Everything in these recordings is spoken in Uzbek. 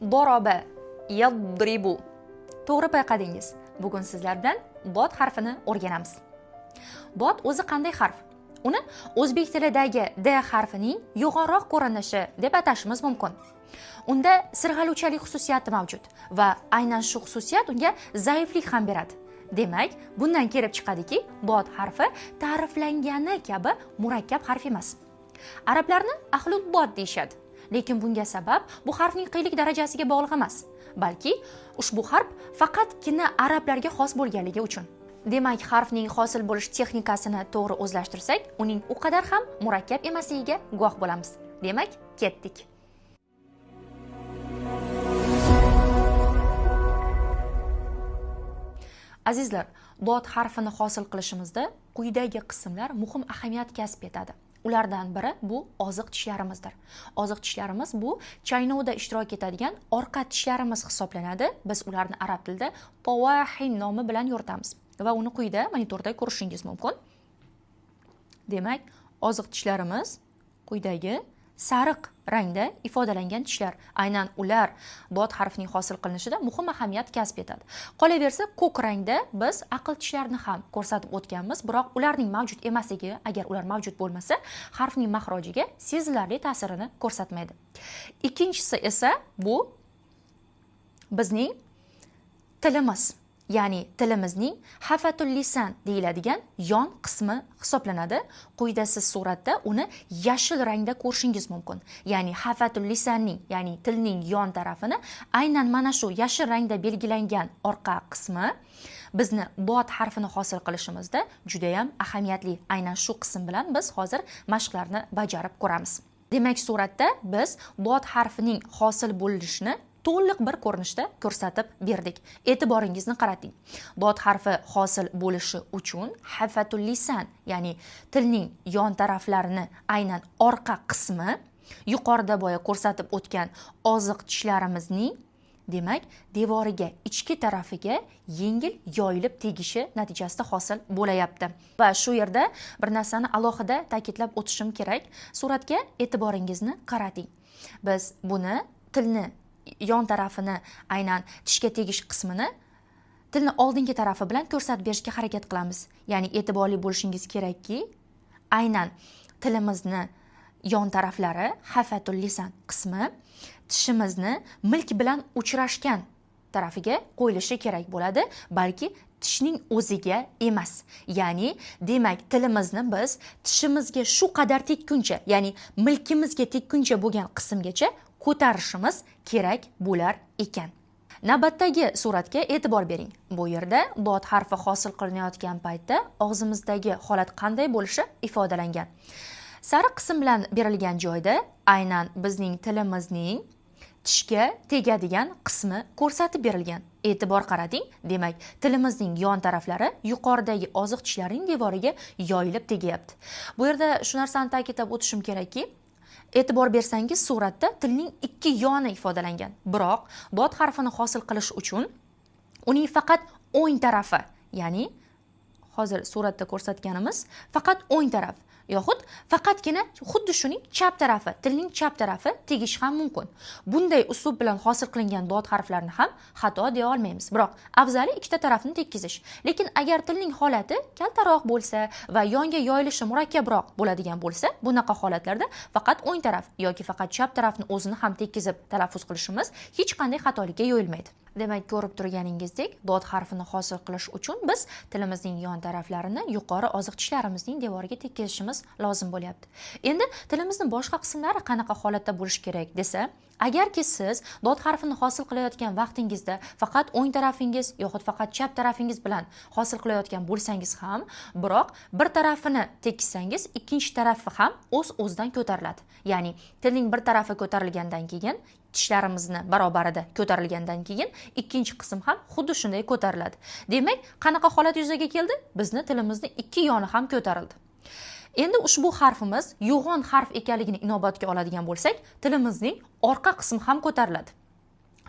Doroba, yadribu. To'g'ri payqadingiz. Bugun sizlar bilan dod harfini o'rganamiz. Dod o'zi qanday harf? Uni o'zbek tilidagi d harfining yo'g'onroq ko'rinishi deb atashimiz mumkin. Unda sirg'aluvchalik xususiyati mavjud va aynan shu xususiyat unga zaiflik ham beradi. Demak, bundan kelib chiqadiki, dod harfi ta'riflangani kabi murakkab harf emas. Arablarni ahlul dod deyishadi. Lekin bunga sabab bu harfning qiyinlik darajasiga bog'liq emas, balki ushbu harf faqatgina arablarga xos bo'lganligi uchun. Demak, harfning hosil bo'lish texnikasini to'g'ri o'zlashtirsak, uning u qadar ham murakkab emasligiga guvoh bo'lamiz. Demak, ketdik. Azizlar, dod harfini hosil qilishimizda quyidagi qismlar muhim ahamiyat kasb etadi. Ulardan biri bu oziq tishlarimizdir. Oziq tishlarimiz bu chaynovda ishtirok etadigan orqa tishlarimiz hisoblanadi. Biz ularni arab tilida tawahin nomi bilan yuritamiz va uni quyida monitorda ko'rishingiz mumkin. Demak, oziq tishlarimiz quyidagi sariq rangda ifodalangan tishlar. Aynan ular dod harfining hosil qilinishida muhim ahamiyat kasb etadi. Qolaversa, ko'k rangda biz aql tishlarini ham ko'rsatib o'tganmiz, biroq ularning mavjud emasligi, agar ular mavjud bo'lmasa, harfning mahrojiga sezilarli ta'sirini ko'rsatmaydi. Ikkinchisi esa bu bizning tilimiz. Ya'ni tilimizning hafatul lisan deyiladigan yon qismi hisoblanadi. Quyida siz suratda uni yashil rangda ko'rishingiz mumkin. Ya'ni hafatul lisanning, ya'ni tilning yon tarafini aynan mana shu yashil rangda belgilangan orqa qismi bizni dod harfini hosil qilishimizda juda ham ahamiyatli. Aynan shu qism bilan biz hozir mashqlarni bajarib ko'ramiz. Demak, suratda biz dod harfining hosil bo'lishini to'liq bir ko'rinishda ko'rsatib berdik. E'tiboringizni qarating. Dod harfi hosil bo'lishi uchun hafatul lisan, ya'ni tilning yon taraflarini aynan orqa qismi, yuqorida boya ko'rsatib o'tgan oziq tishlarimizning, demak, devoriga, ichki tarafiga yengil yoyilib tegishi natijasida hosil bo'layapti. Va shu yerda bir narsani alohida ta'kidlab o'tishim kerak. Suratga e'tiboringizni qarating. Biz buni tilni yon tarafini, aynan tishga tegish qismini tilni oldingi tarafi bilan ko'rsatib berishga harakat qilamiz. Ya'ni e'tiborli bo'lishingiz kerakki, aynan tilimizni yon taraflari, hafatul lisan qismi tishimizni milk bilan uchrashgan tarafiga qo'yilishi kerak bo'ladi, balki tishning o'ziga emas. Ya'ni, demak, tilimizni biz tishimizga shu qadar tekkuncha, ya'ni milkimizga tekkuncha bo'lgan qismgacha ko'tarishimiz kerak bo'lar ekan. Navbatdagi suratga e'tibor bering. Bu yerda dod harfi hosil qilinayotgan paytda og'zimizdagi holat qanday bo'lishi ifodalangan. Sariq qism bilan berilgan joyda aynan bizning tilimizning tishga tegadigan qismi ko'rsatib berilgan. E'tibor qarating, demak, tilimizning yon taraflari yuqoridagi oziq tishlarning devoriga yoyilib tegyapti. Bu yerda shu narsani ta'kidlab o'tishim kerakki, e'tibor bersangiz suratda tilning ikki yoni ifodalangan. Biroq dod harfini hosil qilish uchun uning faqat o'ng tarafi, ya'ni hozir suratda ko'rsatganimiz faqat o'ng taraf yoxud faqatgina xuddi shuning chap tarafi, tilning chap tarafi tegishi ham mumkin. Bunday uslub bilan hosil qilingan dod harflarini ham xato deya olmaymiz. Biroq afzali ikkita tarafni tekkizish. Lekin agar tilning holati kaltaroq bo'lsa va yonga yoyilishi murakkabroq bo'ladigan bo'lsa, bunaqa holatlarda faqat o'ng taraf yoki faqat chap tarafni o'zini ham tekkizib talaffuz qilishimiz hech qanday xatolikka yo'yilmaydi. Demak, ko'rib turganingizdek, dod harfini hosil qilish uchun biz tilimizning yon taraflarini yuqori oziq tishlarimizning devoriga tekkizishimiz lozim bo'lyapti. Endi tilimizni boshqa qismlari qanaqa holatda bo'lishi kerak desa, agarki siz dod harfini hosil qilayotgan vaqtingizda faqat o'ng tarafingiz yoxud faqat chap tarafingiz bilan hosil qilayotgan bo'lsangiz ham, biroq bir tarafini tekkizsangiz, ikkinchi tarafi ham o'z-o'zidan ko'tariladi. Ya'ni tilning bir tarafi ko'tarilgandan keyin, tishlarimizni barobarida ko'tarilgandan keyin ikkinchi qism ham xuddi shunday ko'tariladi. Demak, qanaqa holat yuzaga keldi? Bizni tilimizni ikki yoni ham ko'tarildi. Endi ushbu harfimiz yo'g'on harf ekanligini inobatga oladigan bo'lsak, tilimizning orqa qismi ham ko'tariladi.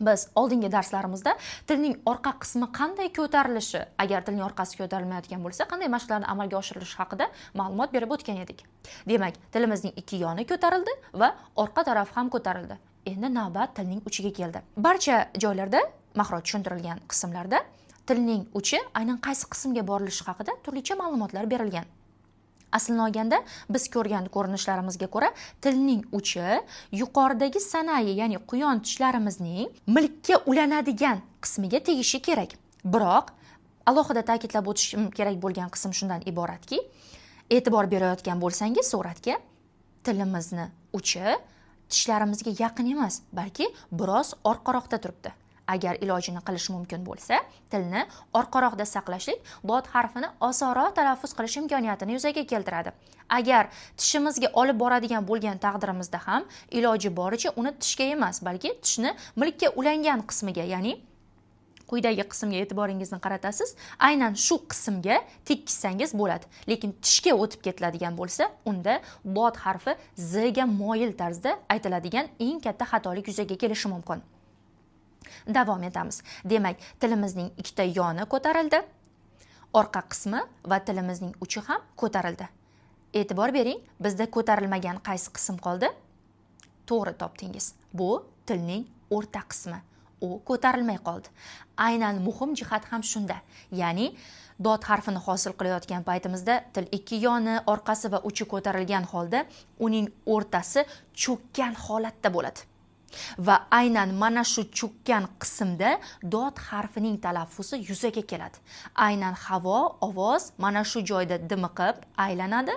Biz oldingi darslarimizda tilning orqa qismi qanday ko'tarilishi, agar tilning orqasi ko'tarilmayotgan bo'lsa, qanday mashqlarni amalga oshirilishi haqida ma'lumot berib o'tgan edik. Demak, tilimizning ikki yoni ko'tarildi va orqa tarafi ham ko'tarildi. Endi navbat tilning uchiga keldi. Barcha joylarda, mahroj tushuntirilgan qismlarda tilning uchi aynan qaysi qismga borilishi haqida turlicha ma'lumotlar berilgan. Aslini olganda biz ko'rgan ko'rinishlarimizga ko'ra tilning uchi yuqoridagi sanayi, ya'ni quyon tishlarimizning milkka ulanadigan qismiga tegishi kerak. Biroq alohida ta'kidlab o'tishim kerak bo'lgan qism shundan iboratki, e'tibor berayotgan bo'lsangiz suratga, tilimizni uchi tishlarimizga yaqin emas, balki biroz orqaroqda turibdi. Agar ilojini qilish mumkin bo'lsa, tilni orqaroqda saqlashlik dod harfini osonroq talaffuz qilish imkoniyatini yuzaga keltiradi. Agar tishimizga olib boradigan bo'lgan taqdirimizda ham iloji boricha uni tishga emas, balki tishni milkka ulangan qismiga, ya'ni quyidagi qismga e'tiboringizni qaratasiz, aynan shu qismga tekkizsangiz bo'ladi. Lekin tishga o'tib ketiladigan bo'lsa, unda dod harfi z ga moyil tarzda aytiladigan eng katta xatolik yuzaga kelishi mumkin. Davom etamiz. Demak, tilimizning ikkita yoni ko'tarildi, orqa qismi va tilimizning uchi ham ko'tarildi. E'tibor bering, bizda ko'tarilmagan qaysi qism qoldi? To'g'ri topdingiz. Bu tilning o'rta qismi. U ko'tarilmay qoldi. Aynan muhim jihat ham shunda. Ya'ni dod harfini hosil qilayotgan paytimizda til ikki yoni, orqasi va uchi ko'tarilgan holda uning o'rtasi cho'kkan holatda bo'ladi. Va aynan mana shu cho'kkan qismda dod harfining talaffuzi yuzaga keladi. Aynan havo, ovoz mana shu joyda dimiqib aylanadi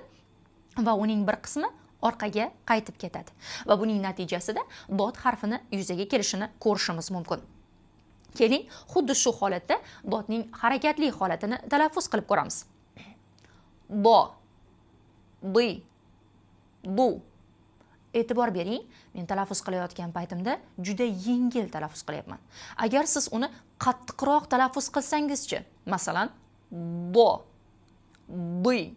va uning bir qismi orqaga qaytib ketadi. Va buning natijasida dod harfini yuzaga kelishini ko'rishimiz mumkin. Keling, xuddi shu holatda dodning harakatli holatini talaffuz qilib ko'ramiz. Do, di, du. E'tibor bering, men talaffuz qilayotgan paytimda juda yengil talaffuz qilyapman. Agar siz uni qattiqroq talaffuz qilsangizchi, masalan, do, di,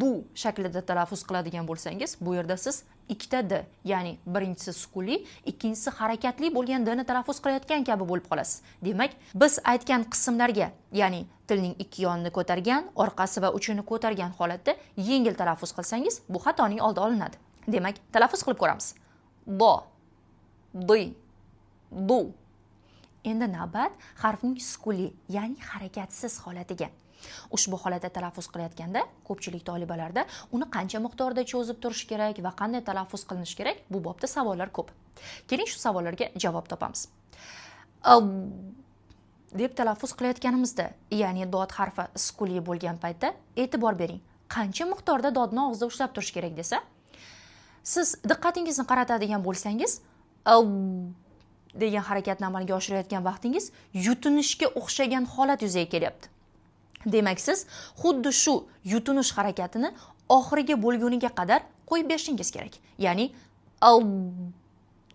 du shaklida talaffuz qiladigan bo'lsangiz, bu yerda siz ikkita d, ya'ni birinchisi sukunli, ikkinchisi harakatli bo'lgan d ni talaffuz qilayotgan kabi bo'lib qolasiz. Demak, biz aytgan qismlarga, ya'ni tilning ikki yonini ko'targan, orqasi va uchini ko'targan holatda yengil talaffuz qilsangiz, bu xatoning oldi olinadi. Demak, talaffuz qilib ko'ramiz. Do, di, du. Endi navbat harfning sukunli, ya'ni harakatsiz holatiga. Ushbu holatda talaffuz qilayotganda ko'pchilik tolibalarda uni qancha miqdorda cho'zib turish kerak va qanday talaffuz qilinishi kerak, bu bobda savollar ko'p. Keling, shu savollarga javob topamiz. Deb talaffuz qilayotganimizda, ya'ni dod harfi sukunli bo'lgan paytda e'tibor bering. Qancha miqdorda dodni og'izda ushlab turish kerak desa, siz diqqatingizni qaratadigan bo'lsangiz, degan harakatni amalga oshirayotgan vaqtingiz yutinishga o'xshagan holat yuzaga kelyapti. Demak, siz xuddi shu yutinish harakatini oxiriga bo'lguniga qadar qo'yib berishingiz kerak. Ya'ni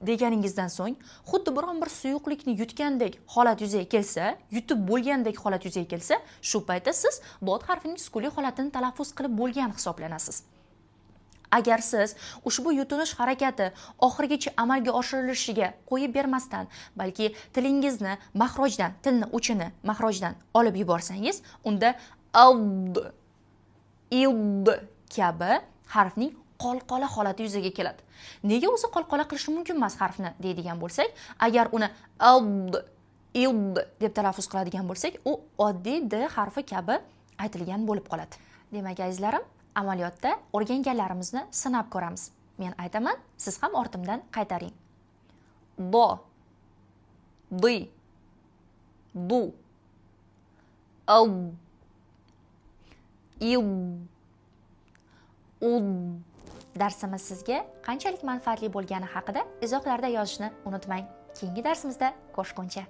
deganingizdan so'ng xuddi biron bir suyuqlikni yutgandek holat yuzaga kelsa, yutib bo'lgandek holat yuzaga kelsa, shu paytda siz dod harfining sukunli holatini talaffuz qilib bo'lgan hisoblanasiz. Agar siz ushbu yutinish harakati oxirigacha amalga oshirilishiga qo'yib bermasdan, balki tilingizni mahrojdan, tilni uchini mahrojdan olib yuborsangiz, unda ald, ild kabi harfning qolqola holati yuzaga keladi. Nega o'zi qolqola qilish mumkin emas harfni deydigan bo'lsak, agar uni ald, ild deb talaffuz qiladigan bo'lsak, u oddiy d harfi kabi aytilgan bo'lib qoladi. Demak, azizlarim, amaliyotda o'rganganlarimizni sinab ko'ramiz. Men aytaman, siz ham ortimdan qaytaring. Do, di, du, al, il, ud. Darsimiz sizga qanchalik manfaatli bo'lgani haqida izohlarda yozishni unutmang. Keyingi darsimizda ko'rishguncha.